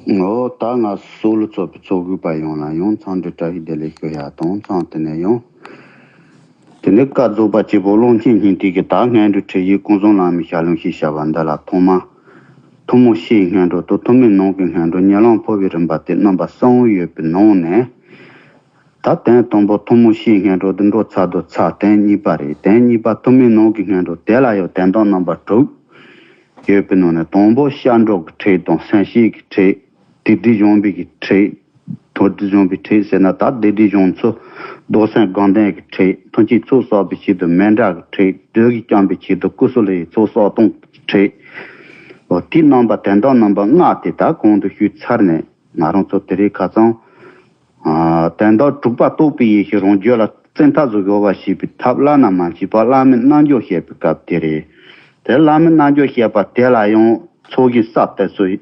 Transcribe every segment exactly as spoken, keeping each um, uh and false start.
འོ་ད་ང་སོ་ལོ་ཚོགས་པའི་ཚོགས་དགོས་པ་ཡོངས་ལ་ཡང་འཚམས་འདྲི་བཀྲ་ཤིས་བདེ་ལེགས་ཞུ་ཡ་དང་། མཚམས་དེ་ནས་ཡང་དེ་ནས་བཀའ་རྫོགས་པ་ཆེན་པོ་ཀློང་ཆེན་སྙིང་ཐིག་གི་ད་སྔོན་འགྲོའི་ཁྲིད་ཡིག་ཀུན་བཟང་བླ་མའི་ཞལ་ལུང་ཞེས་བྱ་བ་འདི་ལ་ཐོག་མ་ཐུན་མོང་ཕྱིའི་སྔོན་འགྲོ་དང་ཐུན་མོང་ནང་གི་སྔོན་འགྲོ་ཉེ་ལམ་འཕོ་བའི་རིམ་པ་སྟེ་རྣམ་པ་གསུམ་ཡོད་པའི་ནང་ནས། ད་དོན་དང་པོ་ཐུན་མོང་ཕྱིའི་སྔོན་འགྲོ་འདི་འགྲོ་ཚར་དུ་ཚར་དོན་གཉིས་པ་རེད། དོན་གཉིས་པ་ཐུན་མོང་ནང་གི་སྔོན་འགྲོ་དེ་ལ་ཡང་དོན་དག་རྣམ་པ་དྲུག་ཡོད་པའི་ནང་ནས། དང་པོ་སྐྱབས་འགྲོ་གི་ཁྲིད་དང་སེམས་བསྐྱེད་ཀྱི་ཁྲིད། སྡིག་སྒྲིབ་སྦྱོང་བའི་གི་ཁྲིད། དོན་སྒྲིབ་སྦྱོང་བའི་ཁྲིད་ཟེར་ན། ད་སྡིག་སྒྲིབ་སྦྱོང་ཚུལ་རྡོར་སེམས་དགའ་ལྡན་གྱི་ཁྲིད། ཐུན་གྱི་ཚོགས་བསགས་པའི་ཆེད་དུ་མཎྜལ་གྱི་ཁྲིད། བདུད་བཞི་བཅོམ་པའི་ཆེད་དུ་ཀུ་སུ་ལུའི་ཚོགས་བསགས་སྟངས་ཀྱི་ཁྲིད། འོ་དེའི་རྣམ་པ་དོན་དག་རྣམ་པ་ལྔ་དེ་ད་གོང་དུ་ཞུས་ཚར་ནས། ང་རང་ཚོ་དེ་རིང་ཁ་སང་། ཨ་དོན་དག་དྲུག་པ་རྟོགས་པའི་ཡེ་ཤེས་རང་རྒྱུད་ལ་བཙན་ཐབས་སུ་གཞོལ་བར་བྱེད་པའི་ཐབས་བླ་ན་མ་མཆིས་པ་བླ་མའི་རྣལ་འབྱོར་བཤད་པའི་སྐབས་དེ་རེད། དེ་བླ་མའི་རྣལ་འབྱོར་བཤད་པ་དེ་ལ་ཡང་ཚོགས་ཞིང་ས་གཏེར་ཚུལ།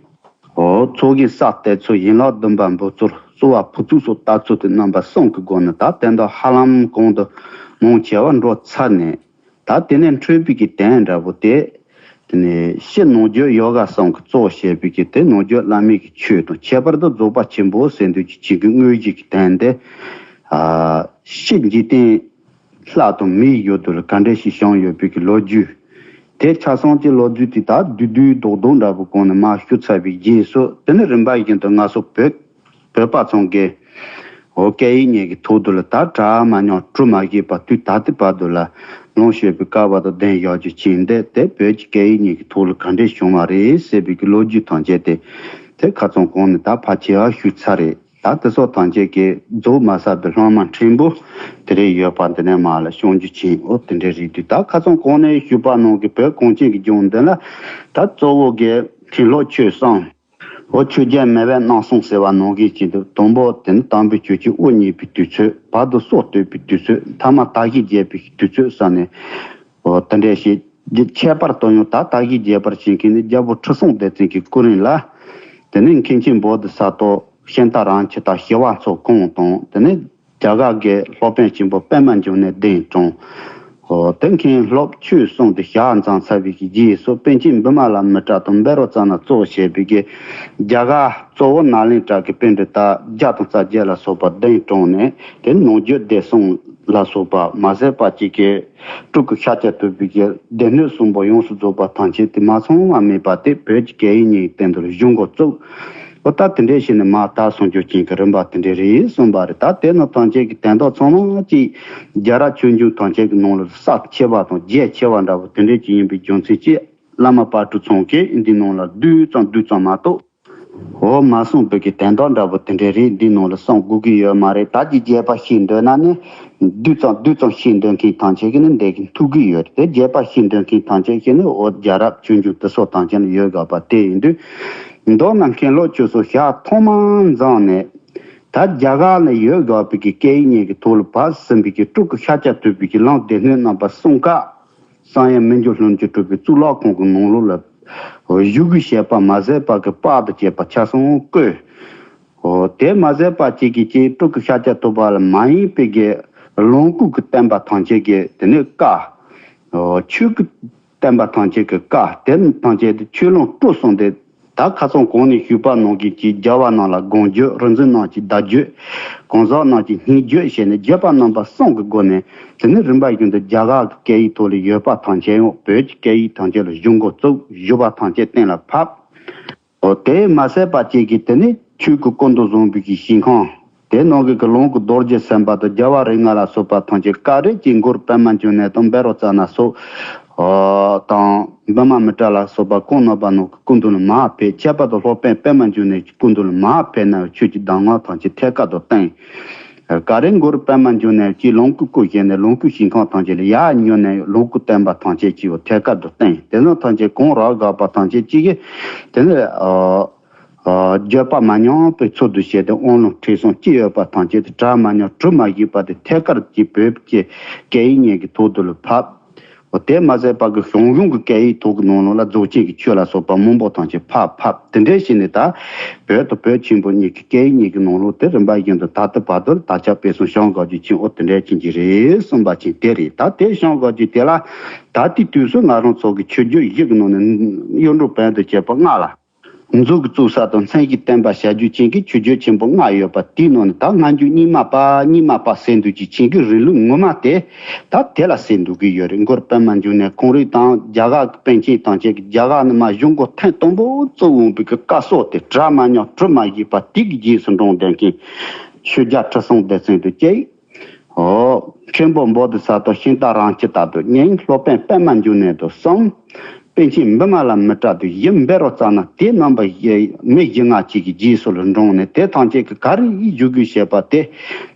འོ་ཚོགས་ཞིང་ས་གཏེར་ཚུལ། ཡན་ལག་བདུན་པ་འབུམ་ཚུལ། རྩོལ་བ་ཕུར་ཚུགས་སོགས་ལྟ་ཚུལ་དེ་རྣམ་པ་གསུམ་གྱི་སྒོ་ནས། ད་དོན་དག་ཧ་ལམ་གོང་དུ་མང་ཆེ་བ་འགྲོ་ཚར་ནས། ད་དེ་ནས་འཕྲོས་པའི་གི་དོན་འདྲ་པོ་དེ། དེ་ནས་ཕྱི་ནང་རྒྱུད་ཡོ་ག་གསུམ་གྱིས་གཙོ་བྱས་པའི་གི་དེ་ནང་རྒྱུད་བླ་མའི་གི་ཆོས་དང་། ཁྱད་པར་དུ་རྫོགས་པ་ཆེན་པོ་ཟེར་འདོད་ཀྱི་ཆོས་ཀྱི་དངོས་གཞི་གི་དོན་དེ། ཨ་ཕྱི་འཇིག་རྟེན་ལྷ་དང་མིའི་ཡུལ་དུ་ལ་ག་འདྲ་ཞིག་བྱུང་ཡོད་པའི་གི་ལོ་རྒྱུས། དེ་ཆ་ཚང་གི་ལོ་རྒྱུས་དེ་ད་བསྡུས་བསྡུས་རྡོག་རྡོག་འདྲ་པོ་གོང་ནས་མར་ཞུ་ཚར་བའི་རྗེས་སུ། དེ་ནས་རིམ་པ་བཞིན་དུ་ང་ཚོ་བོད། བོད་པ་ཚང་གིས་འོ་སྐད་ཡིག་གཉིས་ཀྱི་ཐོག་ཏུ་ལ་ད་གྲྭ་མ་ཉམས་གྲོལ་མ་བཞེས་པ་དུས་ད་ལྟའི་བར་དུ་ལ་ལུང་ཞུས་པའི་བཀའ་བར་དུ་གདན་བཞག་རྒྱུ་ཅིག་འདི་དེ་བོད་ཀྱི་སྐད་ཡིག་གཉིས་ཀྱི་ཐོག་ལ་ག་འདྲས་བྱུང་བ་རེད་ཟེར་བའི་གི་ལོ་རྒྱུས་ཐམས་ཅད་དེ་དེ་ཁ་ཚང་གོང་ནས་ད་ཕལ་ཆེ་བ་ཞུས་ཚར་རེད། ད་དེ་སོགས་ཐམས་ཅད་ཀྱི་རྫོགས་མ་ཟད་པའི་སློབ་མ་ཕྲན་བུ་དེ་རེ་ཡོད་པ་འདི་ནས་མར་ལ་བྱུང་རྒྱུ་ཅིག་འོ་དེ་འདྲས་རེད་དུས། ད་ཁ་ཚང་གོང་ནས་ཞུས་པ་ནང་གི་བོད་གངས་ཅན་གྱི་ལྗོངས་འདི་ལ་ད་གཙོ་བོ་གི་མཁན་སློབ་ཆོས་གསུམ། འོ་ཆོས་རྒྱལ་མེས་དབོན་རྣམ་གསུམ་ཟེར་བ་ནང་བཞིན་བྱས་ཏེ། དང་པོ་དེ་ནི་དམ་པའི་ཆོས་ཀྱི་དབུ་བརྙེས་པའི་དུས་ཚོད། བར་དུ་སྲོག་བཏོད་པའི་དུས་ཚོད། ཐ་མ་དར་ཞིང་རྒྱས་པའི་དུས་ཚོད་ཟེར་ནས། འོ་དེ་འདྲ་ཞིག་ཁྱད་པར་དུ་ཡང་ད་དར་ཞིང་རྒྱས་པར་བྱེད་མཁན་ནི་རྒྱལ་པོ་ཁྲི་སྲོང་ལྡེ་བཙན་གྱི་སྐུ་རིང་ལ། དེ་ནས་མཁན་ཆེན་བོ་དྷི་ས་ཏྭ་ཤཱནྟ་རིན་ཆེན་དང་ཞི་བ་འཚོ་ཁོང་དང་། དེ་ནས་རྒྱ་གར་གྱི་སློབ་དཔོན་ཆེན་པོ་པདྨ་འབྱུང་གནས་གདན་དྲངས། འོ་དེ་མཁན་སློབ་ཆོས་གསུམ་དེ་ཞལ་མཛད་ཚར་བའི་གི་རྗེས་སུ། པཎ་ཆེན་བི་མ་ལ་མི་ཏྲ་དང་བཻ་རོ་ཙ་ན་གཙོ་བྱས་པའི་གི་རྒྱ་གར་གཙོ་བོ་ནཱ་ལེནྡྲ་གི་པཎྜི་ཏ་བརྒྱ་དང་རྩ་བརྒྱད་ལ་སོགས་པ་གདན་དྲངས་ནས། དེ་ནང་རྒྱུད་སྡེ་གསུམ་ལ་སོགས་པ་མ་ཟད་པ་ཅིག་གི་སྤྲུལ་སྐུ་ཤཱཀྱ་ཐུབ་པའི་གི་སྡེ་སྣོད་གསུམ་པོ་ཡོངས་སུ་རྫོགས་པ་ཐམས་ཅད་དེ་མ་ཚང་བ་མེད་པ་དེ་བོད་ཀྱི་སྐད་ཡིག་གཉིས་ཀྱི་སྟེང་དུ་གཞུང་འགོ་བཙུགས། འོ་ད་དེ་འདྲས་བྱས་ནས་མར་ད་གསུང་རྒྱུ་ཅན་གྱི་རིམ་པ་དེ་འདྲས་རེད་གསུངས་པ་རེད། ད་དེ་ནི་ཐམས་ཅད་ཀྱི་དོན་དག་ཚང་མ་གཅིག་རྒྱལ་རབས་ཆོས་འབྱུང་ཐམས་ཅད་ཀྱི་ནང་ལ་ཟབ་ཆེ་བ་དང་རྒྱས་ཆེ་བ་འདྲ་བོ་དེ་འདྲས་ཀྱི་ཡིན་པའི་རྒྱུ་མཚན་གྱིས། བླ་མ་དཔལ་སྤྲུལ་ཚང་གིས་འདི་ནང་ལ་བསྡུས་ཙམ་བསྡུས་ཙམ་མ་གཏོགས། འོ་མ་གསུངས་པའི་གི་དོན་དག་འདྲ་བོ་དེ་འདྲས་རེད། འདི་ནང་ལ་གསུང་དགོས་ཀྱི་ཡོད་མ་རེད། ད་ཀྱི་རྒྱས་པ་ཤེས་འདོད་ན་ནི། བསྡུས་ཙམ་བསྡུས་ཙམ་ཤེས་འདོད་མཁན་ཐམས་ཅད་ཀྱིས་ནི་འདི་གི་ཐུག་གི་ཡོད་རེད། དེ་རྒྱས་པ་ཤེས་འདོད་མཁན་ཐམས་ཅད་ཀྱིས་ནི་འོ་རྒྱལ་རབས་ཆོས་འབྱུང་དེ་སོགས་ཐམས་ཅད་ལ་ཡོད་དགོས་པ་དེ་ཡིན་དུས། མདོར་ན་མཁན་སློབ་ཆོས་གསུམ་ཞལ་ཐོག་མར་མཛངས་ནས། ད་རྒྱ་གར་ལ་ཡོད་དགོས་པའི་གི་སྐད་ཡིག་གཉིས་ཀྱི་ཐོག་ལ་བབས་ཟིན་པའི་གི་སྤྲུལ་སྐུ་ཤཱཀྱ་ཐུབ་པའི་གི་ལམ་སྡེ་སྣོད་རྣམ་པ་གསུམ་ཀ། གསང་ཡུམ་མི་འགྱུར་ལྷུན་གྱིས་གྲུབ་པའི་གཙུག་ལག་ཁང་གི་ནང་ལོགས་ལ་བཞུགས་དགོས་ཞེས་པ་མ་ཟད་པ་གི་དཔལ་དང་བཅས་པ་ཆ་ཚང་བཀོད། འོ་དེ་མ་ཟད་པ་གཅིག་གིས་གཅིག་སྤྲུལ་སྐུ་ཤཱཀྱ་ཐུབ་པ་ལ་མ་ཡིན་པའི་གི་ལོངས་སྐུ་གི་བསྟན་པ་ཐམས་ཅད་ཀྱི་དེ་ནས་བཀའ། འོ་ཆོས་ཀྱི་བསྟན་པ་ཐམས་ཅད་ཀྱི་བཀའ་དེ་ཐམས་ཅད་དེ་ཆོས་ལོངས་སྤྲུལ་གསུམ་དེ། ད་ཁ་སང་གོང་ནས་ཞུས་པ་ནང་བཞིན་གྱི་རྒྱལ་བ་རྣམས་ལ་དགོངས་བརྒྱུད། རིག་འཛིན་རྣམས་ཀྱི་བརྡ་བརྒྱུད། གང་ཟག་རྣམས་ཀྱི་སྙན་བརྒྱུད་བྱས་ནས་བརྒྱུད་པ་རྣམ་པ་གསུམ་གྱི་སྒོ་ནས། དེ་ནས་རིམ་པ་བཞིན་དུ་རྒྱ་གར་གྱི་སྐད་ཡིག་ཐོག་ལ་ཡོད་པ་ཐམས་ཅད་ཡང་བོད་ཀྱི་སྐད་ཡིག་ཐམས་ཅད་ལ་གཞུང་འགོ་བཙུགས། བཞུགས་པ་ཐམས་ཅད་གཏན་ལ་ཕབ། འོ་དེས་མ་ཟད་པ་བཅས་ཀྱི་དེ་ནས་ཆོས་ཀྱི་སྐུ་མདོག་བཟུང་བའི་གི་ཞིང་ཁམས། དེ་ནང་གི་གི་ལོངས་སྐུ་རྡོ་རྗེ་སེམས་དཔའ་དང་རྒྱལ་བ་རིགས་ལྔ་ལ་སོགས་པ་ཐམས་ཅད་ཀ་རེ་གཅིག་གུ་རུ་པདྨ་འབྱུང་གནས་དང་བཻ་རོ་ཙ་ན་སོགས། ཨོ་དང་བི་མ་མི་ཏྲ་ལ་སོགས་པ་གང་རྣམ་པ་ནང་གི་སྐུ་མདུན་ལ་མར་ཕེབས། ཁྱད་པར་དུ་སློབ་དཔོན་པདྨ་འབྱུང་གནས་ཀྱི་སྐུ་མདུན་ལ་མར་ཕེབས་ནས་ཆོས་ཀྱི་གདམས་ངག་ཐམས་ཅད་ཐད་ཀར་དུ་བསྟན། ཀ་རེ་གུ་རུ་པདྨ་འབྱུང་གནས་ཀྱིས་ལོངས་སྐུ་བཀོད་བྱས་ནས་ལོངས་སྐུའི་ཞིང་ཁམས་ཐམས་ཅད་ལ་ཡར་བསྙེགས་ནས་ལོངས་སྐུ་བསྟན་པ་ཐམས་ཅད་ཀྱིས་ཐད་ཀར་དུ་བསྟན། དེ་ཚོ་ཐམས་ཅད་གང་རག་དགོས་པ་ཐམས་ཅད་ཀྱིས་དེ་ནས་ཨོ། བརྗོད་པ་མ་ཉམས་པའི་ཚུལ་དུ་བྱས་ཏེ་དབང་ལུང་ཁྲིད་གསུམ་ཅི་ཡོད་པ་ཐམས་ཅད་དེ་གྲ་མ་ཉམས་གྲུ་མ་བཞི་པ་དེ་ཐད་ཀར་གྱི་བོད་ཀྱི་སྐད་ཡིག་གཉིས་ཀྱི་ཐོག་ཏུ་ལ་ཕབ། འོ་དེ་མ་ཟད་པ་གི་ཞང་ཞུང་གི་སྐད་ཡིག་ཐོག་གི་ནང་ལོགས་ལ་རྫོགས་ཆེན་གྱི་ཆོས་ལ་སོགས་པ་མང་པོ་ཐམས་ཅད་ཕབ་ཕབ་དེ་འདྲས་བྱས་ནས། ད་བོད་དང་བོད་ཆེན་པོ་གཉིས་ཀྱི་སྐད་ཡིག་གཉིས་ཀྱི་ནང་ལོགས་དེ་རིམ་པ་བཞིན་དུ་ད་ལྟ་བར་དུ་དར་ཁྱབ་སྤེལ་གསུམ་བྱུང་དགོས་རྒྱུ་ཅན་འོ་དེ་འདྲས་ཅན་གྱི་རེད་གསུངས་པ་ཅན་དེ་རེད། ད་དེ་བྱུང་དགོས་རྒྱུ་དེ་ལ་ད་ལྟའི་དུས་སུ་ང་རང་ཚོ་གི་ཆོས་བརྒྱུད་བཞི་གི་ནང་ནས་གཡུང་དྲུང་བོན་དུ་བྱས་པ་ལྔ་ལ། མཛོད་ཀྱི་བཙུགས་ས་དང་མཚན་གཞི་བསྟན་པ་བྱ་རྒྱུ་ཅན་གྱི་ཆོས་བརྒྱུད་ཆེན་པོ་ལྔ་ཡོད་པ་དེའི་ནང་ནས་ད་སྔ་འགྱུར་རྙིང་མ་པ་རྙིང་མ་པ་ཟེར་འདུག་ཅིག་ཅན་གྱི་རིང་ལུགས་ངོ་མ་དེ་ད་དེ་ལ་ཟེར་འདུག་གི་ཡོད་རེད། མགོར་པད་མ་འབྱུང་གནས་གངས་རི་དང་རྒྱ་གར་གྱི་པཎ་ཆེན་དང་བཅས་ཀྱི་རྒྱ་གར་ནས་མར་གཞུང་སྒོ་ཐེངས་དང་པོ་བཙུགས་འོང་བའི་གི་བཀའ་སྲོལ་དེ་གྲ་མ་ཉམས་གྲུ་མ་བཞི་པ་དེ་གི་རྗེས་སུ་འབྲངས་བསྡད་མཁན་ཆོས་རྒྱལ་ཁྲི་སྲོང་ལྡེ་བཙན་དུ་བཅས། ཨོ། མཁན་པོ་བོ་དྷི་ས་ཏྭ་ཤིང་རྟ་རལ་གཅིག་ལྟ་བུ་གཉིས། སློབ་དཔོན་པད་མ་འབྱུང་གནས་དུ་གསུམ། པཎ་ཆེན་བི་མ་ལ་མི་ཏྲ་དུ་བཞི་འབད་རུང་རྩ་ན་དེ་རྣམ་པ་བཞི་མི་བཞི་ལྔ་གཅིག་གི་རྗེས་སུ་ལ་འབྲངས་ནས་དེ་ཐམས་ཅད་ཀྱི་ག་རེ་ཡིས་བརྗོད་དགོས་ཞེས་པ་དེ་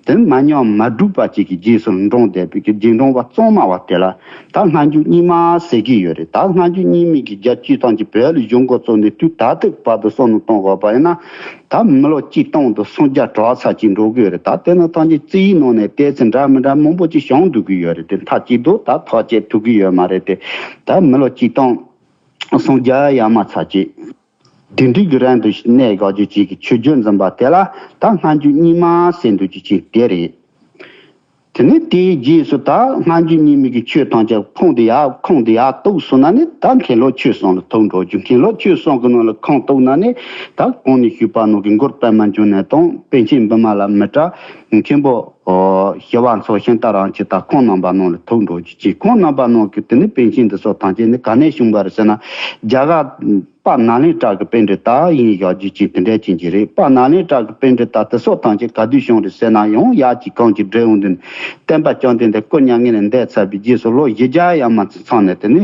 དེ་མ་ཉམས་མ་གྲུབ་པ་གཅིག་གི་རྗེས་སུ་ལ་འབྲངས་བསྡད་པའི་གི་རྗེས་འབྲང་བ་གཙང་མ་བ་དེ་ལ་ད་སྔ་འགྱུར་རྙིང་མ་ཟེར་གྱི་ཡོད་རེད། ད་སྔ་འགྱུར་རྙིང་མའི་གི་རྒྱལ་སྤྱི་ཐམས་ཅད་བོད་ལ་གཞུང་འགོ་བཙུགས་ནས་དུས་ད་ལྟའི་བར་དུ་བསམ་བློ་གཏོང་དགོས་པ་ཡིན་ན། ད་མི་ལོ་གཅིག་སྟོང་དང་སུམ་བརྒྱ་གྲགས་ཚར་གཅིག་འགྲོ་གི་ཡོད་རེད། ད་དེ་ནི་ཐམས་ཅད་རྩིས་ཡིག་ནང་ནས་བལྟས་ཚེ་འདྲ་མི་འདྲ་མང་པོ་ཅིག་བྱུང་འདུག་གི་ཡོད་རེད། དེ་མཐའ་གཅིག་ཏུ་ད་ཐག་བཅད་ཐུབ་ཀྱི་ཡོད་མ་རེད་དེ། ད་མི་ལོ་གཅིག་སྟོང་སུམ་བརྒྱ་ཡར་མར་ཚར་གཅིག་དེ་འདྲའི་གི་རིང་དུ་གནས་དགོས་རྒྱུ་ཅིག་གི་ཆོས་བརྒྱུད་འཛིན་པ་དེ་ལ་ད་སྔ་འགྱུར་རྙིང་མ་ཟེར་འདུག་རྒྱུ་ཅིག་དེ་རེད། དེ་ནས་དེའི་རྗེས་སུ་ད་སྔ་འགྱུར་རྙིང་མའི་གི་ཆོས་ཐམས་ཅད་ཁོངས་དེ་ཡར་ཁོངས་དེ་ཡར་གཏུགས་སོང་ན་ནི་ད་མཁན་སློབ་ཆོས་གསུམ་ལ་ཐུག་འགྲོ་རྒྱུ། མཁན་སློབ་ཆོས་གསུམ་གི་ནང་ལ་ཁོངས་གཏུགས་ན་ནི་ད་གོང་ནས་ཞུས་པ་ནང་གི་མགོར་པད་མ་འབྱུང་གནས་དང་པཎ་ཆེན་བི་མ་ལ་མི་ཏྲ། མཁན་པོ་ཞི་བ་འཚོ་ཤིང་རྟ་རལ་གཅིག་ད་ཁོང་རྣམ་པ་ནང་ལ་ཐུག་འགྲོ་རྒྱུ་ཅིག་ཁོང་རྣམ་པ་ནང་གི་དེ་ནི་པཎ་ཆེན་འདི་ཚོ་ཐམས་ཅད་ནི་ག་ནས་བྱུང་བ་རེད་ཟེར་ན། རྒྱ་གར་དཔལ་ནཱ་ལེནྡྲ་གི་པཎྜི་ཏ་ཡིན་ཡག་རྒྱུ་ཅིག་དེ་འདྲ་ཅན་ཅིག་རེད། དཔལ་ནཱ་ལེནྡྲ་གི་པཎྜི་ཏ་དེ་ཚོ་ཐམས་ཅད་ག་དུས་བྱུང་རེད་ཟེར་ན། ཡང་ཡར་གྱི་གོང་གི་འགྲེལ་ཡོང་དུས་བསྟན་པ་བཅོམ་ལྡན་འདས་སྐུ་མྱ་ངན་ལས་འདས་ཚར་བའི་རྗེས་སུ་ལོ་བཞི་བརྒྱ་ཡར་མར་ཚང་ནས་དེ་ནི་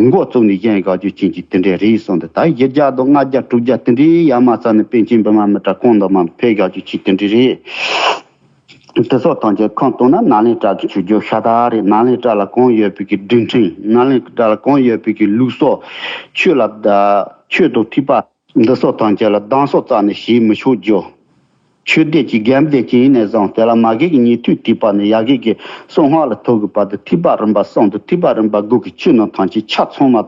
འགོ་བཙུགས་ནས་བཞེངས་ཡག་རྒྱུ་ཅན་ཅིག་དེ་འདྲ་རེད་གསུངས་ཏེ། ད་བཞི་བརྒྱ་དང་ལྔ་བརྒྱ་དྲུག་བརྒྱ་དེ་འདྲའི་ཡར་མར་ཚང་ནས་པཎ་ཆེན་བི་མ་ལ་མི་ཏྲ་ཁོང་རྣམ་པ་ཕེབས་ཡག་རྒྱུ་ཅིག་དེ་འདྲ་རེད། དེ་ཚོ་ཐམས་ཅད་ཁོངས་གཏུགས་ན་ནཱ་ལེནྡྲ་གི་ཆོས་བརྒྱུད་ཤ་སྟག་རེད། ནཱ་ལེནྡྲ་ལ་གང་ཡོད་པའི་གི་སྒྲིག་ཁྲིམས། ནཱ་ལེནྡྲ་ལ་གང་ཡོད་པའི་གི་ལུགས་སྲོལ། ཆོས་ལ་ཆོས་དང་ཐེག་པ་འདི་ཚོ་ཐམས་ཅད་ལ་གདམས་ངག་རྩ་ནས་བྱེད་མི་ཆོག་རྒྱུ། ཆོས་སྡེ་གཅིག་དགོན་སྡེ་གཅིག་ཡིན་ནས་བཟུང་དེ་ལ་མ་གི་གི་ཉན་ཐོས་ཐེག་པ་ནས་ཡ་གི་གི་གསང་སྔགས་ལ་ཐུག་གི་བར་དུ་ཐེག་པ་རིམ་པ་གསུམ་དང་ཐེག་པ་རིམ་པ་དགུ་གི་ཆོས་རྣམས་ཐམས་ཅད་ཆ་ཚང་མ།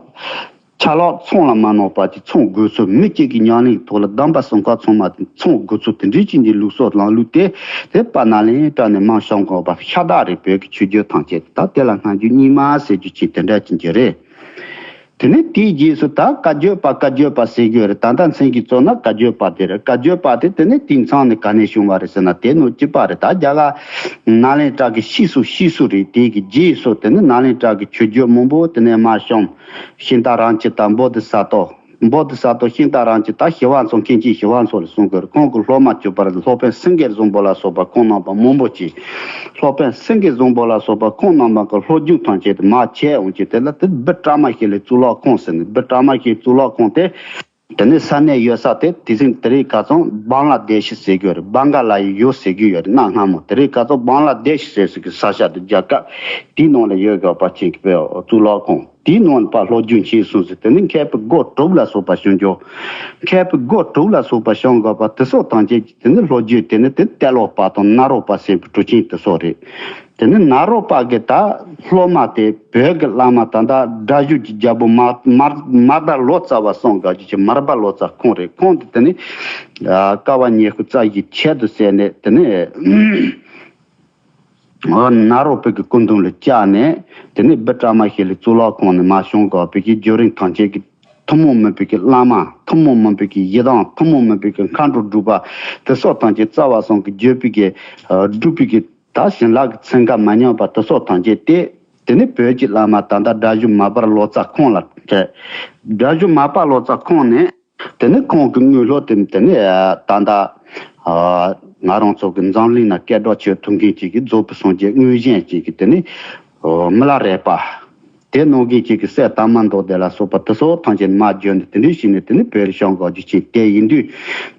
ཆ་ལག་ཚང་ལ་མ་ནོར་བ་ཅིག་ཚང་དགོས་ཚུལ། མི་གཅིག་གི་ཉམས་ལེན་ཐོག་ལ་གདམས་པ་གསུམ་ཀ་ཚང་མ་དེ་ཚང་དགོས་ཚུལ། དེ་འདྲའི་ཅན་གྱི་ལུགས་སྲོལ་ལམ་ལུགས་དེ་དེ་དཔལ་ནཱ་ལེནྡྲ་ནས་མར་བྱུང་དགོས་པ་ཤ་སྟག་རེད། བོད་ཀྱི་ཆོས་བརྒྱུད་ཐམས་ཅད་ད་དེ་ལ་སྔ་འགྱུར་རྙིང་མ་ཟེར་རྒྱུ་ཅིག་དེ་འདྲ་ཅན་གྱི་རེད། དེ་ནས་དེའི་རྗེས་སུ་ད་བཀའ་བརྒྱུད་པ་བཀའ་བརྒྱུད་པ་ཟེར་རྒྱུ་རེད། ད་ལྟ་མཚན་གྱི་གཙོ་ན་བཀའ་བརྒྱུད་པ་དེ་རེད། བཀའ་བརྒྱུད་པ་དེ་དེ་ནས་དེང་སང་ནས་ག་ནས་བྱུང་བ་རེད་ཟེར་ན། དེ་ནང་གཅིག་པ་རེད། ད་རྒྱ་གར་ནཱ་ལེནྡྲ་གི་ཕྱིས་སུ་ཕྱིས་སུ་རེད། དེ་གི་རྗེས་སུ་དེ་ནི་ནཱ་ལེནྡྲ་གི་ཆོས་བརྒྱུད་མང་པོ་དེ་ནས་མར་བྱུང་། ཤིང་རྟ་རལ་གཅིག་དང་བོ་དྷི་ས་ཏྭ། བོ་དྷི་ས་ཏྭ་ཤིང་རྟ་རལ་གཅིག་ད་ཞི་བ་འཚོ། མཁན་ཆེན་ཞི་བ་འཚོ་ལ་གསུང་གི་རེད། ཁོང་གི་སློབ་མ་གྱུར་པ་རེད། སློབ་དཔོན་སེང་གེ་བཟང་པོ་ལ་སོགས་པ་ཁོང་རྣམ་པ་མང་པོ་ཅིག་སློབ་དཔོན་སེང་གེ་བཟང་པོ་ལ་སོགས་པ་ཁོང་རྣམ་པ་གི་སློབ་སྦྱོང་ཐམས་ཅད་དེ་མར་བྱས་འོང་གི། དེ་ལ་དེ་བི་ཀྲ་མ་ཤཱི་ལའི་གཙུག་ལག་ཁང་ཟེར་ནས། བི་ཀྲ་མ་ཤཱི་ལའི་གཙུག་ལག་ཁང་དེ། དེ་ནས་ས་གནས་ཡོད་ས་དེ་དེ་ཚོ་དེ་རིང་ཁ་སང་བང་ལ་དེ་ཤི་ཟེར་གྱི་ཡོད་རེད། བང་ག་ལ་ཡི་ཡོད་ཟེར་གྱི་ཡོད་རེད། གནའ་སྔ་མོ་དེ་རིང་ཁ་སང་བང་ལ་དེ་ཤི་ཟེར་ཟེར་གྱི་ས་ཆ་དེ་རྒྱ་གར་དེའི་ནང་ལ་ཡོད་དགོས་པ་ཅན་གྱི་གཙུག་ལག་ཁང་དེའི་ནང་ལ་ཕར་སློབ་སྦྱོང་བྱས་སོང་ཟེར། དེ་ནས་མཁས་པའི་སྒོ་དྲུག་ལ་སོགས་པ་བྱུང་རྒྱུ། མཁས་པའི་སྒོ་དྲུག་ལ་སོགས་པ་བྱུང་དགོས་པ་དེ་ཚོ་ཐམས་ཅད་ཀྱི་དེ་ནི་སློབ་བརྒྱུད་དེ་ནི་དེ་ཏེ་ལོ་པ་དང་ནཱ་རོ་པ་ཟེར་བའི་གྲུབ་ཆེན་དེ་ཚོ་རེད། དེ་ནི་ནཱ་རོ་པ་གི་ད་སློབ་མ་དེ་བོད་ཀྱི་བླ་མ་ད་ལྟ་སྒྲ་བསྒྱུར་གྱི་རྒྱལ་པོ་མར་མར་མར་པ་ལོ་ཙཱ་བ་གསུང་དགོས་རྒྱུ་ཅིག་མར་པ་ལོ་ཙཱ་ཁོང་རེད། ཁོང་དེ་དེ་ནི་ཀ་བ་ཉི་ཤུ་རྩ་བཞིའི་ཆེད་དུ་ཟེར་ནས་དེ་ནི་ནཱ་རོ་པའི་གི་སྐུ་མདུན་ལ་བཅར་ནས། དེ་ནི་བི་ཀྲ་མ་ཤཱི་ལའི་གཙུག་ལག་ཁང་ནས་མར་བྱུང་དགོས་པའི་གི་བརྒྱུད་རིམ་ཐམས་ཅད་ཀྱི་ཐུན་མོང་མིན་པའི་གི་བླ་མ། ཐུན་མོང་མིན་པའི་གི་ཡི་དམ། ཐུན་མོང་མིན་པའི་གི་མཁའ་འགྲོ་སྒྲུབ་པ་དེ་ཚོ་ཐམས་ཅད་རྩ་བ་གསུམ་གྱི་བརྒྱུད་པའི་གི་སྒྲུབ་པའི་གི་ད་བྱིན་རླབས་ཀྱི་ཚན་ཁ་མ་ཉམས་པ་དེ་ཚོ་ཐམས་ཅད་དེ། དེ་ནི་བོད་ཀྱི་བླ་མ་ད་ལྟ་སྒྲ་བསྒྱུར་མར་པ་ལོ་ཙཱ་ཁོང་ལ་སྤྲད། སྒྲ་བསྒྱུར་མར་པ་ལོ་ཙཱ་ཁོང་ནས་དེ་ནི་ཁོང་གི་དངོས་སློབ་དེ་དེ་ནི་ད་ལྟ་ང་རང་ཚོ་གི་འཛམ་གླིང་ན་སྐད་གྲགས་ཆེ་ཐུབ་མཁན་ཅིག་གི་རྫོགས་པའི་སངས་རྒྱས་དངོས་གཞན་ཅིག་གི་དེ་ནི་མི་ལ་རས་པ། དེ་ནང་གི་ཅིག་གི་སྲས་དར་མ་མདོ་སྡེ་ལ་སོགས་པ་དེ་ཚོ་ཐམས་ཅད་མར་བརྒྱུད་ནས་དེ་འདྲ་བྱས་ནས་དེ་ནི་བོད་ལ་བྱུང་དགོས་རྒྱུ་ཅིག་དེ་ཡིན་དུས།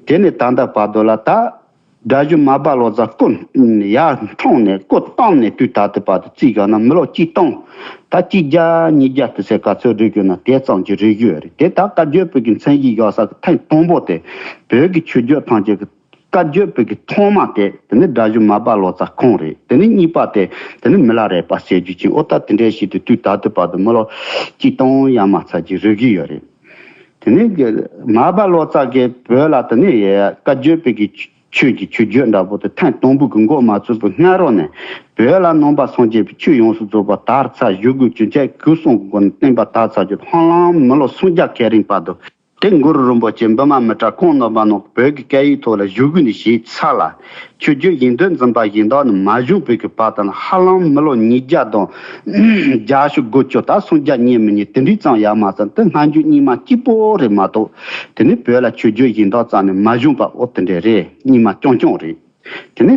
དེ་ནི་ད་ལྟ་བར་དུ་ལ་ད། སྒྲ་བསྒྱུར་མར་པ་ལོ་ཙཱ་སྐུ་ཡར་འཁྲུངས་ནས་སྐུ་བལྟམས་ནས་དུས་ད་ལྟའི་བར་དུ་རྩིས་བཞག་ན་མི་ལོ་གཅིག་སྟོང་། ད་གཅིག་བརྒྱ་ཉིས་བརྒྱ་དེ་ཚོ་ག་ཚོད་རེད་དགོས་ན་དེ་ཙམ་གྱི་རེད་དགོས་རེད། དེ་ད་བཀའ་བརྒྱུད་པའི་གི་མཚན་གཞི་བཞག་ས་གི་ཐེངས་དང་པོ་དེ་བོད་ཀྱི་ཆོས་བརྒྱུད་ཐམས་ཅད་ཀྱི་བཀའ་བརྒྱུད་པའི་གི་ཐོག་མ་དེ་དེ་ནི་སྒྲ་བསྒྱུར་མར་པ་ལོ་ཙཱ་ཁོང་རེད། དེ་ནི་གཉིས་པ་དེ་དེ་ནི་མི་ལ་རས་པ་ཟེར་རྒྱུ་ཅན། ཨོ་ད་དེ་འདྲ་ཞིག་དེ་དུས་ད་ལྟའི་བར་དུ་མི་ལོ་གཅིག་སྟོང་ཡར་མར་ཚར་གྱི་རེད་དགོས་ཡོད་རེད། དེ་ནས་མར་པ་ལོ་ཙཱ་གིས་བོད་ལ་དེ་ནས་བཀའ་བརྒྱུད་པའི་གི་ཆོས་ཀྱི་ཆོས་བརྒྱུད་འདྲ་པོ་དེ་ཐེངས་དང་པོ་གི་འགོ་མ་བཙུགས་པའི་སྔ་རོལ་ནས་བོད་ལ་ནང་པ་སངས་རྒྱས་པའི་ཆོས་ཡོངས་སུ་རྫོགས་པ་དར་ཚར། བཞུགས་སྒོ་ཆོས་འཆད་གོས་གསུམ་གྱི་སྒོ་ནས་བསྟན་པ་དར་ཚར་རྒྱུ་ཧ་ལམ་མི་ལོ་སུམ་བརྒྱ་གི་རིང་བར་དུ་ དེ་གུ་རུ་རིན་པོ་ཆེ་འབུམ་མ་མི་ཏྲ་ཁོང་རྣམ་པ་ནང་བོད་ཀྱི་སྐད་ཡིག་ཐོག་ལ་བཞུགས་དགོས་ནི་ཞེས་ཚར་ལ། ཆོས་བརྒྱུད་ཡིན་དོན་འཛིན་པ་གཞན་དག་ནི་མ་བྱུང་བའི་གི་བར་དང་ཧ་ལམ་མི་ལོ་ཉིས་བརྒྱ་དང་བརྒྱད་ཅུ་གོ་བཅུ་དང་སུམ་བརྒྱ་ཉེ་མི་ཉེ་དེ་འདྲའི་ཙམ་ཡོད་མ་ཚད་དེ་སྔ་འགྱུར་རྙིང་མ་གཅིག་པོ་རེད་མ་གཏོགས། དེ་ནི་བོད་ལ་ཆོས་བརྒྱུད་གཞན་དག་ཙམ་ནི་མ་བྱུང་བ་འོ་དེ་འདྲ་རེད། རྙིང་མ་རྐྱང་རྐྱང་རེད། དེ་ནི་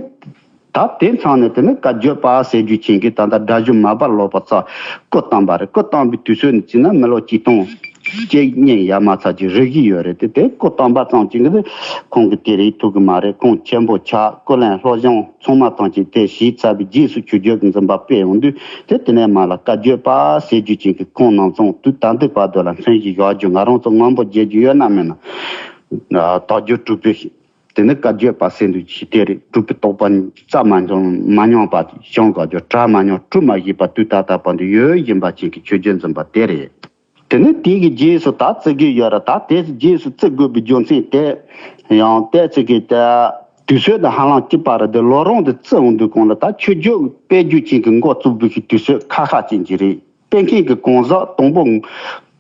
ད་དེ་མཚམས་ནས་དེ་ནི་བཀའ་བརྒྱུད་པ་ཟེར་རྒྱུ་ཅན་གྱི་ད་ལྟ་སྒྲ་བསྒྱུར་མར་པ་ལོག་པ་ཚོ་སྐུ་བལྟམས་པ་རེད། སྐུ་བལྟམས་པའི་དུས་ཚོད་ནི་བརྩིས་ན་མི་ལོ་གཅིག་སྟོང་བཅུ་གཉིས་ཡར་མར་ཚར་གྱི་རེ་གི་ཡོད་རེད། དེ་དེ་སྐུ་བལྟམས་པ་ཙམ་གྱིས་ནི་ཁོང་གི་དེ་རིགས་ཐུབ་གི་མ་རེད། ཁོང་ཆེན་པོ་ཆགས། སྐུ་ལས་སློབ་སྦྱོང་ཚང་མ་ཐམས་ཅད་དེ་ཞིག་ཚར་བའི་རྗེས་སུ་ཆོས་བརྒྱུད་ཀྱི་འཛིན་པ་སྤེལ་ཡོང་དུས་དེ་དེ་ནས་མར་ལ་བཀའ་བརྒྱུད་པ་ཟེར་རྒྱུ་ཅན་གྱི་ཁོང་རྣམ་ཚང་དུས་ད་ལྟའི་བར་དུ་ལ་མཚན་ཞིག་བཞག་རྒྱུ་ང་རང་ཚོ་སྔོན་པོ་བརྗེད་རྒྱུ་ཡོད་ན་མེད་ན། དག་རྒྱུ་གྲུབ་པའི་དེ་ནི་བཀའ་བརྒྱུད་པ་ཟེར་འདུག་ཅི་དེ་རེད། གྲུབ་པའི་རྟོགས་པ་རྩ་མ་འབྱུང་མ་མྱོང་པ་བྱུང་དགོས་རྒྱུ་གྲ་མ་མྱོང་གྲུབ་མ་ཤེས་པ་དུས་ད་ལྟ་བར་དུ་ཡོད་བཞིན་པ་ཅིག་གི་ཆོས་བརྒྱུད་འཛིན་པ་དེ་རེད། དེ་ནི་དེ་གི་རྗེས་སུ་ད་བརྩི་གི་ཡོད་ར། ད་དེ་རྗེས་སུ་བརྩི་དགོས་པའི་རྒྱུ་མཚན་དེ་ཡང་བལྟས་ཚེ་གི་ད་དུས་ཚོད་དང་ཧ་ལམ་གཅིག་པ་རེད། དེ་ལོ་རིམ་དེ་བརྩི་འོང་དུས་གོང་ལ་ད་ཆོས་བརྒྱུད་སྤེལ་རྒྱུ་ཅིག་གི་འགོ་བཙུགས་པའི་གི་དུས་ཚོད་ཁ་ཁ་ཅན་གྱི་རེད། སྤེལ་མཁན་གྱི་གང་ཟག་དང་པོ་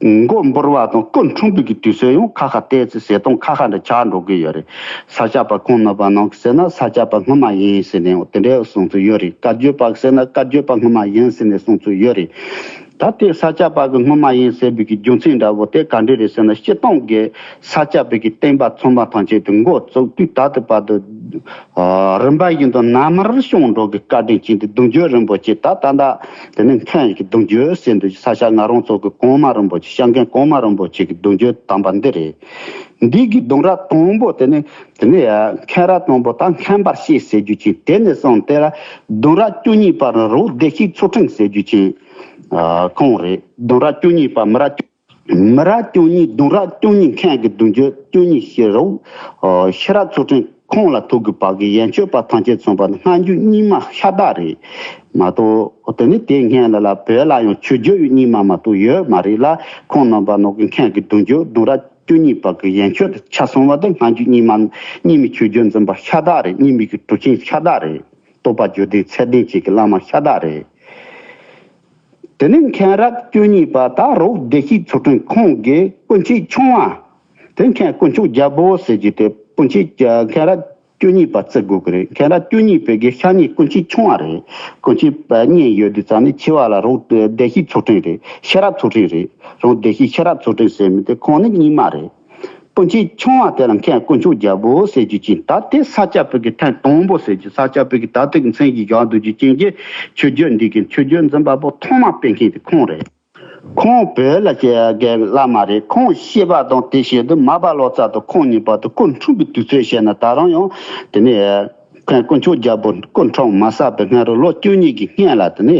མགོ་འབུར་བ་དང་སྐུ་འཁྲུངས་པའི་གི་དུས་ཚོད་ཡང་ཁ་ཁ་བལྟས་ཚེ་ཟེར་སྟངས་ཁ་ཁ་འདྲ་ཆགས་འགྲོ་གི་ཡོད་རེད། ས་སྐྱ་པ་ཁོང་རྣམ་པ་ནང་གི་ཟེར་ན་ས་སྐྱ་པ་སྔོན་མ་ཡིན་ཟེར་ནས་དེ་འདྲའི་གསུང་ཚུལ་ཡོད་རེད། བཀའ་བརྒྱུད་པ་གི་ཟེར་ན་བཀའ་བརྒྱུད་པ་སྔོན་མ་ཡིན་ཟེར་ནས་གསུང་ཚུལ་ཡོད་རེད། ད་དེ་ས་སྐྱ་པ་གི་སྔོན་མ་ཡིན་ཟེར་བའི་གི་རྒྱུ་མཚན་འདྲ་བོ་དེ་ག་འདྲ་རེད་ཟེར་ན་སྤྱིར་བཏང་གི་ས་སྐྱ་པའི་གི་བསྟན་པ་ཚང་མ་ཐམས་ཅད་དེ་འགོ་བཙུགས་དུས་ད་ལྟ་བར་དུ། ཨ། རིམ་པ་བཞིན་དུ་ནམ་ར་བྱུང་འགྲོ་གི་བཀའ་དྲིན་ཅན་དེ་གདུང་བརྒྱུད་རིན་པོ་ཆེ་ད་ད་ད་དེ་ནི་མཁན་གྱི་གདུང་བརྒྱུད་ཟེར་འདུག་ས་སྐྱ་ང་རང་ཚོ་གི་གོང་མ་རིན་པོ་ཆེ་སྐྱབས་མགོན་གོང་མ་རིན་པོ་ཆེ་གི་གདུང་བརྒྱུད་དམ་པ་འདི་རེད། འདི་གི་གདུང་རབས་དང་པོ་དེ་ནི་དེ་ནི་ཨ། མཁན་རབས་དང་པོ་ད་མཁན་པར་བཤད་ཟེར་རྒྱུ་ཅན་དེ་ནས་བཟུང་དེ་ལ་གདུང་རབས་བཅུ་གཉིས་པ་རུ་བདེ་གཤེགས་ཚུལ་ཁྲིམས་ཟེར་རྒྱུ་ཅན་ཨ། ཁོང་རེད། གདུང་རབས་བཅུ་གཉིས་པ་མི་རབས་བཅུ། མི་རབས་བཅུ་གཉིས་གདུང་རབས་བཅུ་གཉིས་མཁན་གྱི་གདུང་བརྒྱུད་བཅུ་གཉིས་ཤེས་རབ་ཤེས་རབ་ཚུལ་ཁྲིམས་ཁོང་ལ་ཐུག་དགོས་པ་གི་ཡན་ཆོད་པ་ཐམས་ཅད་མཚོན་པ་ནི་སྔ་འགྱུར་རྙིང་མ་ཤ་སྟག་རེད་མ་གཏོགས། དེ་ནི་དེ་སྔོན་ལ་ལ་བོད་ལ་ཡང་ཆོས་བརྒྱུད་རྙིང་མ་མ་གཏོགས་ཡོད་མ་རེད་ལ། ཁོང་རྣམ་པ་ནང་གི་མཁན་གྱི་གདུང་བརྒྱུད་གདུང་རབས་བཅུ་གཉིས་པ་གི་ཡན་ཆོད་དུ་ཆ་སོང་བ་དེ་སྔ་འགྱུར་རྙིང་མ་རྙིང་མའི་ཆོས་བརྒྱུད་འཛིན་པ་ཤ་སྟག་རེད། རྙིང་མའི་གི་གྲུབ་ཆེན་ཤ་སྟག་རེད། རྟོགས་པ་བརྒྱུད་ལྡན་ཚད་ལྡན་ཅན་གྱི་བླ་མ་ཤ་སྟག་རེད། དེ་ནས་མཁན་རབས་བཅུ་གཉིས་པ་ད་རུ་བདེ་གཤེགས་ཚུལ་ཁྲིམས་ཁོང་གིས་སྐུ་མཆེད་ཆུང་བ། དེ་མཁན་དཀོན་མཆོག་རྒྱལ་པོ་ཟེར་རྒྱུ་དེ་སྐུ་མཆེད་མཁན་རབས་བཅུ་གཉིས་པ་བརྩི་དགོས་ཀྱི་རེད། མཁན་རབས་བཅུ་གཉིས་པའི་གི་ཤ་ཉེ་སྐུ་མཆེད་ཆུང་བ་རེད། སྐུ་མཆེད་པ་གཉིས་ཡོད་དུས་ཙང་ནས་ཆེ་བ་ལ་རུ་བདེ་གཤེགས་ཚུལ་ཁྲིམས་རེད། ཤེས་རབ་ཚུལ་ཁྲིམས་རེད། རུ་བདེ་གཤེགས་ཤེས་རབ་ཚུལ་ཁྲིམས་ཟེར་མི་དེ་ཁོང་ནི་རྙིང་མ་རེད། སྤུན་མཆེད་ཆུང་བ་དེ་ལ་མཁན་དཀོན་མཆོག་རྒྱལ་པོ་ཟེར་རྒྱུ་ཅན་ད་དེ་ས་སྐྱ་པའི་གི་ཐེངས་དང་པོ་ཟེར་རྒྱུ་ས་སྐྱ་པའི་གི་ད་ལྟ་གི་མཚན་གྱི་བཞག་འདུག་རྒྱུ་ཅན་གྱི་ཆོས་བརྒྱུད་འདི་གི་ཆོས་བརྒྱུད་འཛིན་པ་པོ་ཐོག་མ་སྤེལ་མཁན་དེ་ཁོང་རེད། ཁོང་བོད་ལ་སྐྱེ་རྒན་བླ་མ་རེད། ཁོང་ཤེས་པ་དང་དེ་བཞིན་དུ་མར་པ་ལོ་ཙཱ་དང་ཁོང་གཉིས་བར་དུ་སྐུ་འཁྲུངས་པའི་དུས་ཚོད་བཤད་ན་ད་རུང་ཡང་དེ་ནས། མཁན་དཀོན་མཆོག་རྒྱལ་པོ་སྐུ་འཁྲུངས་མ་ཟད་པའི་སྔ་རོ་ལོ་བཅུ་གཉིས་ཀྱི་སྔན་ལ་དེ་ནས་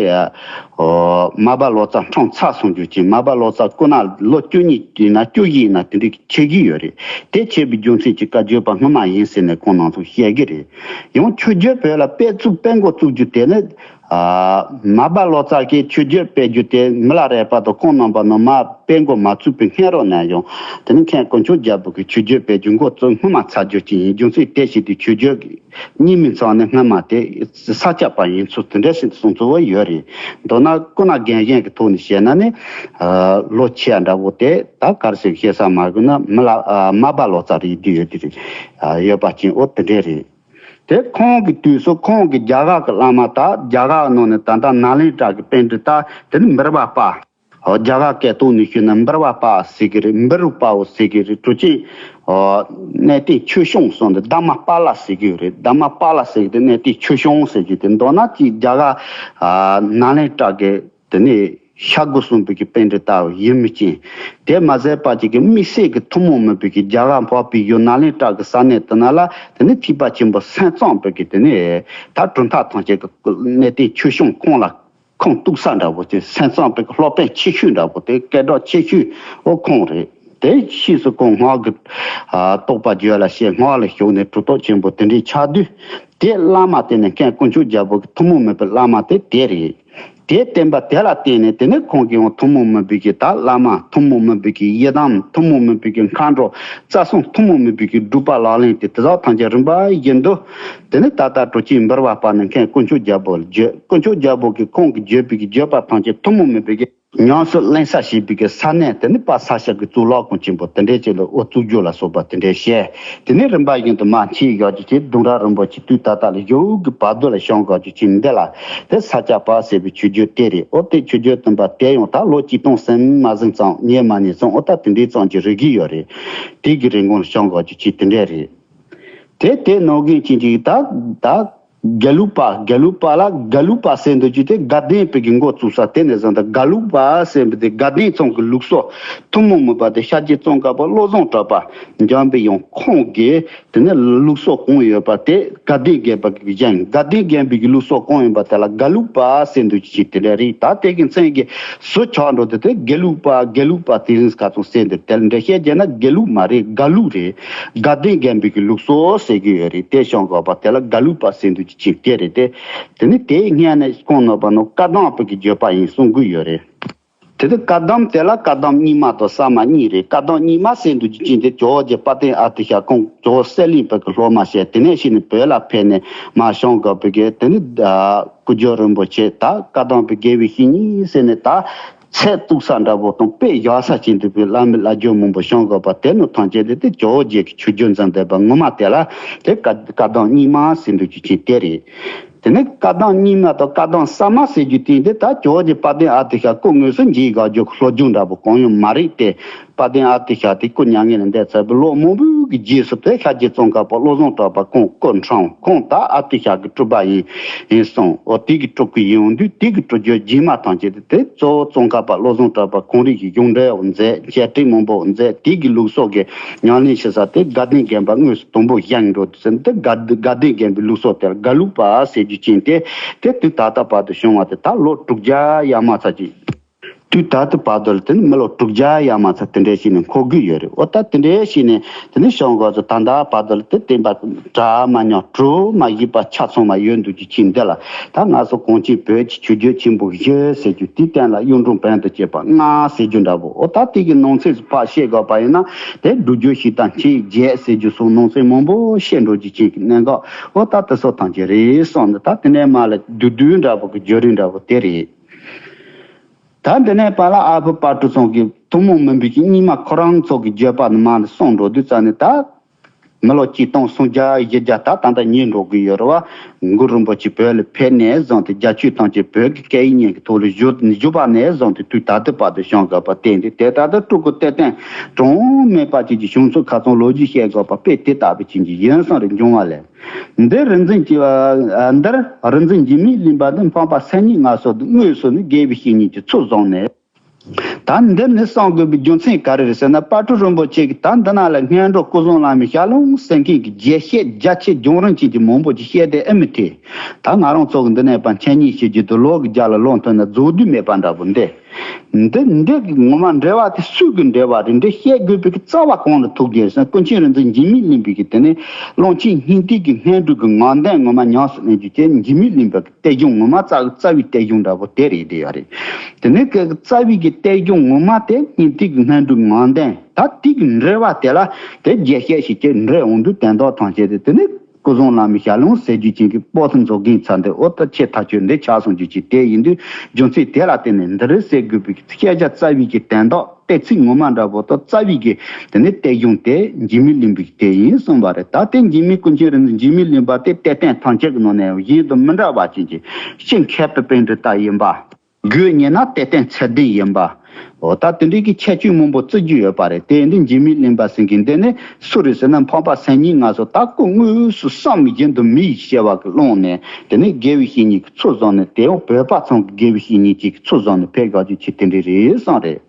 ཨོ། མར་པ་ལོ་ཙཱ་འཁྲུངས་ཚར་སོང་རྒྱུ་ཅིག་མར་པ་ལོ་ཙཱ་སྐུ་ན་ལོ་བཅུ་གཉིས་ཡིན་ན་བཅུ་བཞི་ཡིན་ན་དེ་འདྲའི་ཆགས་ཀྱི་ཡོད་རེད། དེ་ཆགས་པའི་རྒྱུ་མཚན་གྱིས་བཀའ་བརྒྱུད་པ་སྔོན་མ་ཡིན་ཟེར་ནས་ཁོང་རྣམ་ཚོ་བཤད་ཀྱི་རེད། ཡང་ཆོས་བརྒྱུད་བོད་ལ་སྤེལ་བཙུགས་སྤེལ་འགོ་བཙུགས་རྒྱུ་དེ་ནི་ཨ། མར་པ་ལོ་ཙཱ་གིས་ཆོས་བརྒྱུད་སྤེལ་རྒྱུ་དེ་མི་ལ་རས་པ་དང་ཁོང་རྣམ་པ་ནང་མར་སྤེལ་འགོ་མ་བཙུགས་པའི་སྔན་རོ་ནས་ཡང་དེ་ནི་མཁན་དཀོན་མཆོག་རྒྱལ་པོ་གིས་ཆོས་བརྒྱུད་སྤེལ་རྒྱུ་འགོ་བཙུགས་སྔོན་མ་ཚར་རྒྱུ་ཅིག་ཡིན། རྒྱུ་མཚན་དེ་བཞིན་དུ་ཆོས་བརྒྱུད་ཀྱི་རྙིང་མའི་མཚམས་ནས་སྔ་མ་དེ་ས་སྐྱ་པ་ཡིན་ཚུལ་དེ་འདྲ་ཞིག་གསུང་ཚུལ་བ་ཡོད་རེད། མདོར་ན་སྐུ་ན་རྒན་གཞོན་གྱི་ཐོག་ནས་བཤད་ན་ནི་ལོ་ཆེ་འདྲ་བོ་དེ་ད་གར་ཞིག་བཤད་ས་མ་དགོས་ན་མི་ལ་མར་པ་ལོ་ཙཱ་རེད་འདི་ཡོད་དེ་རེད། ཡོད་པ་ཅིག་འོ་དེ་འདྲས་རེད། དེ་ཁོང་གི་དུས་སུ་ཁོང་གི་རྒྱ་གར་གྱི་བླ་མ་དང་རྒྱ་གར་ནང་ནས་ད་ལྟ་ནཱ་ལེནྡྲ་གི་པཎྜི་ཏ་དེ་ནི་འབུལ་བ་པ། རྒྱ་གར་སྐད་ཐོག་ནས་ཞུས་ན་འབུལ་བ་པ་ཟེར་གི་རེད། འབུལ་བ་པའོ་ཟེར་གི་རེད། གྲུབ་ཆེན་གནས་བརྟན་ཆོས་སྐྱོང་གསུངས་ཏེ་དྷརྨ་པཱ་ལ་ཟེར་གི་རེད། དྷརྨ་པཱ་ལ་ཟེར་གི་དེ་གནས་བརྟན་ཆོས་སྐྱོང་ཟེར་གི་དེ་མདོར་ན་ཅིག་རྒྱ་གར་ནཱ་ལེནྡྲ་གི་དེ་ནས་ཤར་སྒོ་གསུམ་པའི་གི་པཎྜི་ཏ་ཡིན་མི་ཅན། དེ་མ་ཟད་པ་ཅིག་གི་དམིགས་བསལ་གི་ཐུན་མོང་མིན་པའི་གི་རྒྱ་གར་འཕགས་པའི་ཡུལ་ནཱ་ལེནྡྲ་གི་ས་གནས་དེ་ན་ལ་དེ་ནས་ཐེག་པ་ཆེན་པོ་སེམས་ཙམ་པའི་གི་དེ་ནས་ད་གྲུབ་མཐའ་ཐམས་ཅད་གི་གནས་བརྟན་ཆོས་སྐྱོང་ཁོང་ལ། ཁུངས་གཏུགས་ས་འདྲ་བོ་དེ་སེམས་ཙམ་པའི་སློབ་དཔོན་ཆེ་ཤོས་འདྲ་བོ་དེ་སྐད་གྲགས་ཆེ་ཤོས་འོ་ཁོང་རེད། དེ་ཕྱིས་སུ་ཁོང་སྔགས་ཀྱི་རྟོགས་པ་བརྗོད་ལ་བཤད། སྔགས་ལ་ཞུགས་ནས་གྲུབ་ཐོབ་ཆེན་པོ་དེ་འདྲའི་ཆགས་དུས་དེ་བླ་མ་དེ་ནི་མཁན་དཀོན་མཆོག་རྒྱལ་པོ་གི་ཐུན་མོང་མིན་པའི་བླ་མ་དེ་དེ་རེད། དེ་བསྟན་པ་དེ་ལ་བརྟེན་ནས་དེ་ནི་ཁོང་གིས་ཡང་ཐུན་མོང་མིན་པའི་གི་ད་བླ་མ་ཐུན་མོང་མིན་པའི་གི་ཡི་དམ་ཐུན་མོང་མིན་པའི་གི་མཁའ་འགྲོ་རྩ་གསུམ་ཐུན་མོང་མིན་པའི་གི་སྒྲུབ་པ་ལག་ལེན་དེ་དེ་དག་ཐམས་ཅད་རིམ་པ་བཞིན་དུ། དེ་ནས་ད་ལྟ་གྲུབ་ཆེན་འབུལ་བ་པ་ནི་མཁན་དཀོན་མཆོག་རྒྱལ་པོ་ལ་བརྗོད། དཀོན་མཆོག་རྒྱལ་པོ་གིས་ཁོང་གིས་བརྗོད་པའི་གི་བརྗོད་པ་ཐམས་ཅད་ཐུན་མོང་མིན་པའི་གི་ ཉམས་སུ་ལེན་ས་ཞེས་པའི་གི་ས་གནས་དེ་ནི་པ་ས་ཞབས་ཀྱི་གཙུག་ལག་ཁང་ཆེན་པོ་དེ་འདྲའི་ཆེད་ལ་འོ་གཙུག་རྒྱུ་ལ་སོགས་པ་དེ་འདྲའི་བཤད། དེ་ནས་རིམ་པ་བཞིན་དུ་མར་མཆིས་ཡག་གི་ཆེད་ལྡུམ་ར་རིན་པོ་ཆེ་དུས་ད་ལྟ་ལ་ཡོད་གི་བར་དུ་ལ་བྱུང་ཡག་གི་ཆེད་འདི་ལ་དེ་ས་སྐྱ་པ་ཟེར་བའི་ཆོས་བརྒྱུད་དེ་རེད། འོ་དེ་ཆོས་བརྒྱུད་དུམ་པ་དེ་ཡང་ད་ལོ་གཅིག་སྟོང་ཟིན་མ་ཟིན་ཙམ་ཉེ་མ་ཉེ་ཙམ་འོ་ད་དེ་འདྲའི་ཙམ་གྱི་རིགས་ཀྱི་ཡོད་རེད། དེ་གི་རིང་གོང་ལ་བྱུང་ཡག་གི་ཆེད་དེ་འདྲའི་རེད། དེ་དེ་ནང་གི་ཅིག་ཅིག་ད་ད་དགེ་ལུགས་པ་དགེ་ལུགས་པ་ལ་དགེ་ལུགས་པ་ཟེར་འདུག་ཅིག་དེ་དགའ་ལྡན་པའི་གི་འགོ་བཙུགས་ས་དེ་ནས་བཟུང་སྟེ་དགའ་ལུགས་པ་ཟེར་འདུག་དེ་དགའ་ལྡན་ཚང་གི་ལུགས་སྲོལ་ཐུན་མོང་མིན་པ་དེ་ཤར་རྒྱུད་ཙོང་ཁ་པ་བློ་བཟང་གྲགས་པ་འཇམ་པའི་དབྱངས་ཁོང་གིས་དེ་ནས་ལུགས་སྲོལ་གང་ཡོད་པ་དེ་དགའ་ལྡན་དགོན་པ་གི་བཞེངས། དགའ་ལྡན་དགོན་པའི་གི་ལུགས་སྲོལ་གང་ཡིན་པ་དེ་ལ་དགའ་ལུགས་པ་ཟེར་འདུག་ཅིག་དེ་འདྲ་རེད། ད་དེ་གི་མཚན་གི་ཟུར་ཆག་འགྲོ་དུས་དེ་དགེ་ལུགས་པ་དགེ་ལུགས་པ་དེ་རིང་ཁ་ཚང་ཟེར་འདུག་དེ་ལ་འགྲེལ་བཤད་བརྒྱབ་ན་དགེ་ལུགས་མ་རེད། དགའ་ལུགས་རེད། དགའ་ལྡན་དགོན་པའི་གི་ལུགས་སྲོལ་ཟེར་གི་ཡོད་རེད། དེ་བྱུང་དགོས་པ་དེ་ལ་དགའ་ལུགས་པ་ཟེར་འདུག་ཅིག་དེ་རེད་དེ། དེ་ནི་དེའི་སྔོན་ནས་གོང་ནོར་བ་ནོར་བཀའ་གདམས་པའི་གི་བརྗོད་པ་ཡིན་གསུང་གི་ཡོད་རེད། དེ་དུས་བཀའ་གདམས་དེ་ལ་བཀའ་གདམས་རྙིང་མ་དང་གསར་མ་གཉིས་རེད། བཀའ་གདམས་རྙིང་མ་ཟེར་འདུག་ཅིག་དེ་ཇོ་བོ་རྗེ་དཔལ་ལྡན་ཨ་ཏི་ཤ་ཁོང་ཇོ་བོ་གསེར་གླིང་པའི་གི་སློབ་མ་བྱས། དེ་ནས་གཞི་ནས་བོད་ལ་ཕེབས་ནས་མར་བྱུང་དགོས་པའི་གི་དེ་ནི་སྐུ་ཇོ་རིན་པོ་ཆེ་ད་བཀའ་གདམས་པའི་དགེ་བའི་བཤེས་གཉེན་ཟེར་ནས་ད་ཚད་གཏུགས་ས་འདྲ་པོ་དང་དཔེ་བཞག་ས་ཅན་འདུག་པའི་བླ་མའི་བླ་སྦྱོར་མང་པོ་བྱུང་དགོས་པ་དེ་ནི་ཐམས་ཅད་དེ་དེ་ཇོ་བོ་རྗེ་གི་ཆོས་བརྒྱུད་འཛིན་བསྡད་པ་ངོ་མ་དེ་ལ་དེ་བཀའ་བཀའ་གདམས་རྙིང་མ་ཟེར་འདུག་ཅིག་དེ་རེད། དེ་ནས་བཀའ་གདམས་རྙིང་མ་དང་བཀའ་གདམས་གསར་མ་ཟེར་རྒྱུ་དེ་འདི་ད་ཇོ་བོ་རྗེ་དཔལ་ལྡན་ཨ་ཏི་ཤ་སྐུ་དངོས་སུ་མཇལ་དགོས་རྒྱུ་གི་སློབ་སྦྱོང་འདྲ་པོ་གང་ཡང་མ་རེད་དེ། དཔལ་ལྡན་ཨ་ཏི་ཤ་དེ་སྐུ་མྱ་ངན་ལས་འདས་ཚར་བའི་ལོ་མང་པོའི་གི་རྗེས་སུ་དེ་ཤར་རྒྱུད་ཙོང་ཁ་པ་བློ་བཟང་གྲགས་པ་ཁོང་སྐུ་འཁྲུངས། ཁོང་ད་ཨ་ཏི་ཤ་གི་སྤྲུལ་པ་ཡིན་ཡིན་གསུངས། འོ་དེ་གི་སྤྲུལ་སྐུ་ཡིན་འོང་དུས་དེ་གི་སྤྲུལ་རྒྱུད་རྗེས་མ་ཐམས་ཅད་དེ་དེ་གཙོ་བོ་ཙོང་ཁ་པ་བློ་བཟང་གྲགས་པ་ཁོང་རང་གི་གཞུང་འབྲེལ་མཛད། འཆད་ཁྲིད་མང་པོ་མཛད། དེ་གི་ལུགས་སྲོལ་གི་ཉམས་ལེན་བྱེད་ས་དེ་དགའ་ལྡན་དགོན་པ་དངོས་སུ་དང་པོ་བཞེངས་འགྲོ་དུས་ཟེར་ན་དེ་དགའ་དགའ་ལྡན་དགོན་པའི་ལུགས་སྲོལ་དེར་དགའ་ལུགས་པ་ཟེར་རྒྱུ་ཅན་དེ་དེ་དུས་ད་ལྟ་བར་དུ་བྱུང་བ་དེ་ད་ལོ་དྲུག་བརྒྱ་ཡར་མར་ཚར་གྱི། དུས་ད་ལྟ་བར་དུ་ལ་དེ་ནི་མི་ལོ་དྲུག་བརྒྱ་ཡར་མར་ཚར་དེ་འདྲའི་ཞིག་ནས་འཁོར་གྱི་ཡོད་རེད། འོ་ད་དེ་འདྲའི་ཞིག་ནས་དེ་ནི་བྱུང་དགོས་ཚོ་ད་ལྟ་བར་དུ་ལ་དེ་བསྟན་པ་གྲ་མ་ཉམས་གྲུ་མ་བཞི་པ་ཆ་ཚང་བ་ཡོད་འདུག་རྒྱུ་ཅན་འདི་ལ། ད་ང་ཚོ་གངས་ཅན་བོད་ཀྱི་ཆོས་བརྒྱུད་ཆེན་པོ་བཞི་ཟེར་རྒྱུ་དེའི་སྟེང་ལ་གཡུང་དྲུང་བོན་དང་བཅས་པ་ལྔ་ཟེར་རྒྱུ་འདྲ་པོ། འོ་ད་དེ་གི་ནང་ཚན་སུ་ཕར་བཤད་དགོས་པ་ཡིན་ན་དེ་སྒྲུབ་བརྒྱུད་བཤད་དང་མཆེད་བརྒྱད་ཟེར་རྒྱུ་སོགས་ནང་ཚན་མང་པོ་བཤད་འགྲོ་རྒྱུ་ཅན་གྱི་གནད་འགག་འོ་ད་དེ་སོགས་ཐམས་ཅད་རེད་གསུངས་ནས། ད་དེ་ནས་མར་ལ་བསྡུས་བསྡུས་འདྲ་པོ་གི་བརྒྱུད་རིམ་འདྲ་པོ་དེ་རེད། ད་འདི་ནས་བར་ལ་ཨ་ཕོ་དཔལ་སྤྲུལ་ཚང་གི་ཐུན་མོང་མིན་པའི་གི་རྙིང་མ་ཁོ་རང་ཚོ་གི་བརྗོད་པ་ནི་མར་ནས་གསུངས་འགྲོ་དུས་ཙ་ནས་ད། མི་ལོ་གཅིག་སྟོང་སུམ་བརྒྱ་བཞི་བརྒྱ་ད་ད་ལྟ་ཉེ་འགྲོ་གི་ཡོད་རེད་བ། གུ་རུ་རིན་པོ་ཆེ་བོད་ལ་ཕེབས་ནས་བཟུང་སྟེ་རྒྱ་ཆོས་ཐམས་ཅད་བོད་ཀྱི་སྐད་ཡིག་གཉིས་ཀྱི་ཐོག་ལ་བཞུགས་བཞུགས་པ་ནས་བཟུང་སྟེ་དུས་ད་ལྟ་བར་དུ་བྱུང་དགོས་པ་བསྟན་ཏེ། དེ་ལྟར་དུ་སྤྲུལ་སྐུ་གཏེར་སྟོན་གྲངས་མེད་པ་ཅིག་གི་བྱུང་ཚུལ་ཁ་ཚང་ལོ་རྒྱུས་བཤད་དགོས་པ་དཔེ་དེ་ལྟ་བུ་ཅན་གྱི་ཡིན་གསུངས་རེ་འབྱུང་བ་ལས། འདིར་རིག་འཛིན་གྱི་འདིར་རིག་འཛིན་འཇིགས་མེད་གླིང་པ་འདི་འཕགས་པ་སེམས་ཉིད་ལྔ་སོགས་དང་དངོས་སུ་ནི་དགེ་བའི་བཤེས་གཉེན་གྱི་ཚུལ་བཟུང་ནས། ད་འདི་ནི་གསུང་དགོས་པའི་རྒྱུ་མཚན་ག་རེ་རེད་ཟེར་ན། དཔལ་སྤྲུལ་རིན་པོ་ཆེ་གིས་ད་འདི་ན་ལ་སྔོན་འགྲོ་སྐུ་གསུམ་བླ་མའི་ཞལ་ལུང་ཟེར་མཁན་གྱི་རྒྱས་བཤད་རྒྱ་ཆེ་རྒྱང་རིང་ཅན་གྱི་མང་པོ་ཅིག་བཤད་དེ་ཨེ་མི་ཐེ། ད་ང་རང་ཚོ་གི་འདི་ནས་ཕར་འཆད་ཉན་བྱེད་རྒྱུ་དེ་ལོ་གི་རྒྱ་ལ་ལོ་ཐོན་ན་རྫོགས་དུས་མེད་པ་འདྲ་པོ་འདི། འདི་འདི་གི་ངོ་མ་འགྲེལ་བ་དེ་སུ་གི་འགྲེལ་བ་རེད། འདི་བཤད་དགོས་པའི་གི་རྩ་བ་གང་ལ་ཐུག་དགོས་ཟེར་ན། ཀུན་མཁྱེན་རིག་འཛིན་འཇིགས་མེད་གླིང་པའི་གི་དེ་ནས་ཀློང་ཆེན་སྙིང་ཐིག་གི་སྔོན་འགྲོ་གི་ངག་འདོན་ངོ་མ་ཉམས་སུ་ལེན་རྒྱུ་བཅས་འཇིགས་མེད་གླིང་པ་གི་གཏེར་གཞུང་ངོ་མ་རྩ་རྩ་བའི་གཏེར་གཞུང་འདྲ་པོ་དེ་རེད་དེ་ཡོད་རེད། དེ་ནས་ཀྱི་རྩ་བའི་གི་གཏེར་གཞུང་ངོ་མ་དེ་སྙིང་ཐིག་གི་སྔོན་འགྲོའི་ངག་འདོན། ད་དེ་གི་འགྲེལ་བ་དེ་ལ་དེ་རྒྱས་བཤད་ཞིག་ཅེས་འགྲེལ་འོང་དུས་དོན་དག་ཐམས་ཅད་དེ་དེ་ནས་སྐུ་གསུམ་བླ་མའི་ཞལ་ལུང་ཟེར་རྒྱུ་ཅན་གྱི་པོ་ཏི་མཛོད་རྒན་ཚ་འདི་འོ་ད་ཆེ་ཐག་ཆོད་འདི་ཆགས་སོང་རྒྱུ་ཅིག་དེ་ཡིན་དུས། རྒྱུ་མཚན་དེ་ལ་བརྟེན་ནས་འདི་རེད་ཟེར་དགོས་པའི་གི་བཤད་བྱ་རྩ་བའི་གི་དོན་དག་གཏེར་ཚིག་ངོ་མ་འདྲ་པོ་དང་རྩ་བའི་གི་དེ་ནས་གཏེར་གཞུང་དེ་འཇིགས་མེད་གླིང་པའི་གི་དེ་ཡིན་གསུངས་པ་རེད། ད་དེ་འཇིགས་མེད་ཀུན་མཁྱེན་རིག་འཛིན་འཇིགས་མེད་གླིང་པ་དེ་གཏེར་སྟོན་ཐམས་ཅད་ཀྱི་ནང་ནས་གཞན་དང་མི་འདྲ་བ་ཅན་གྱི་ཤིང་མཁས་པའི་པཎྜི་ཏ་ཡིན་པ། རྒྱུད་ཉན་ན་གཏེར་སྟོན་ཚད་ལྡན་ཡིན་པ། འོ་ད་དེ་འདྲའི་གི་ཁྱད་ཆོས་མང་པོ་བརྩི་རྒྱུ་ཡོད་པ་རེད། དེ་ཡིན་དུས་འཇིགས་མེད་གླིང་པ་ཟེར་མཁན་འདི་ནི་སུ་རེད་ཟེར་ན། འཕགས་པ་སེམས་ཉིད་ལྔ་སོགས་ད་སྐུ་དངོས་སུ་བསམ་བཞིན་དུ་མི་ཡི་བྱ་བ་གི་ཀློང་ནས་དེ་ནས་དགེ་བའི་བཤེས་གཉེན་གྱི་ཚུལ་བཟུང་ནས། དེ་ཡང་བོད་པ་ཚང་གི་དགེ་བའི་བཤེས་གཉེན་གཅིག་གི་ཚུལ་བཟུང་ནས་ཕེབས་དགོས་རྒྱུ་ཆེ་དེ་འདྲ་རེད་གསུངས་རེད།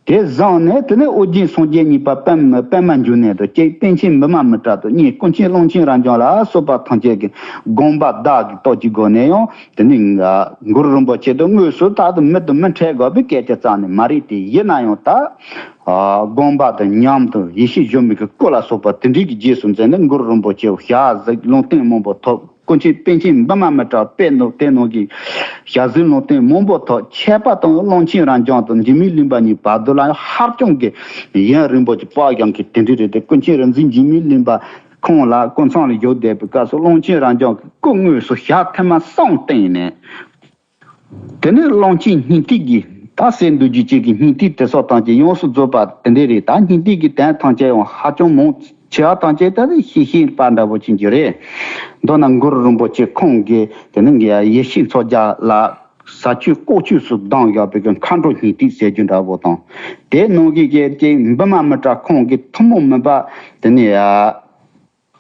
དེ་བཟུང་ནས་དེ་ནས་ཨོ་རྒྱན་སངས་རྒྱས་གཉིས་པ་པདྨ་པདྨ་འབྱུང་གནས་དང་གཅིག་པཎ་ཆེན་བི་མ་མི་ཏྲ་དང་གཉིས། ཀུན་མཁྱེན་ཀློང་ཆེན་རབ་འབྱམས་ལ་སོགས་པ་ཐམས་ཅད་ཀྱི་དགོངས་པ་བདག་གིས་རྟོགས་ཀྱི་སྒོ་ནས་ཡང་དེ་ནས་གུ་རུ་རིན་པོ་ཆེ་དང་དངོས་སུ་རྟག་ཏུ་མི་དང་མི་འཕྲད་དགོས་པའི་སྐད་ཆ་རྩ་ནས་མ་རེད་དེ། ཡིན་ན་ཡང་ད་དགོངས་པ་དང་ཉམས་དང་ཡེ་ཤེས་སྒྱུ་མའི་གི་སྐུ་ལ་སོགས་པ་དེ་འདྲའི་གི་རྗེས་སུ་འཛིན་ནས་གུ་རུ་རིན་པོ་ཆེ་ཞལ་གཟིགས་ལུང་བསྟན་མང་པོ་ཐོབ། ཀུན་མཁྱེན་པཎ་ཆེན་བི་མ་མི་ཏྲ་དཔེ་ནོ་དེ་ནང་གི་ཞལ་གཟིགས་ལུང་བསྟན་མང་པོ་ཐོབ། ཁྱད་པར་དུ་ཀློང་ཆེན་རབ་འབྱམས་དང་འཇིགས་མེད་གླིང་པ་གཉིས་བར་དུ་ལ་ཧ་ཅང་གི་ཡུན་རིང་པོ་ཅིག་བག་ཡངས་ཀྱི་དེ་འདྲ་རེད་དེ། ཀུན་མཁྱེན་རིག་འཛིན་འཇིགས་མེད་གླིང་པ་ཁོང་ལ་སྐུ་མཚམས་ལ་བཞུགས་བསྡད་པའི་སྐབས་སུ་ཀློང་ཆེན་རབ་འབྱམས་ཀྱི་སྐུ་དངོས་སུ་ཞལ་ཐེངས་མ་གསུམ་བསྟན་ནས། དེ་ནས་ཀློང་ཆེན་སྙིང་ཐིག་གི་ད་ ད་སེ་འདུ་རྒྱུ་ཅིག་གི་སྙིང་ཐིག་དེ་སོགས་ཐམས་ཅད་ཡོངས་སུ་རྫོགས་པ་དེ་འདྲས་རེད། ད་སྙིང་ཐིག་གི་དོན་ཐམས་ཅད་ཡང་ཧ་ཅང་མང་ཆེ་བ་ཐམས་ཅད་ད་ནི་ཤེས་ཤེས་པ་འདྲ་པོ་ཅིག་གྱུར་རེད། མདོར་ན་གུ་རུ་རིན་པོ་ཆེ་ཁོང་གིས་དེ་ནི་ཡེ་ཤེས་མཚོ་རྒྱལ་ལ་ཟ་ཆོས་ལྐོག་ཆོས་སུ་བསྡམས་བཞག་པའི་གི་མཁའ་འགྲོ་སྙིང་ཐིག་ཟེར་རྒྱུ་འདྲ་པོ་དང་། དེ་ནང་གི་གི་ཀྱེ་འབུམ་མ་མི་ཏྲ་ཁོང་གི་ཐུན་མོང་མིན་པ་དེ་ནི་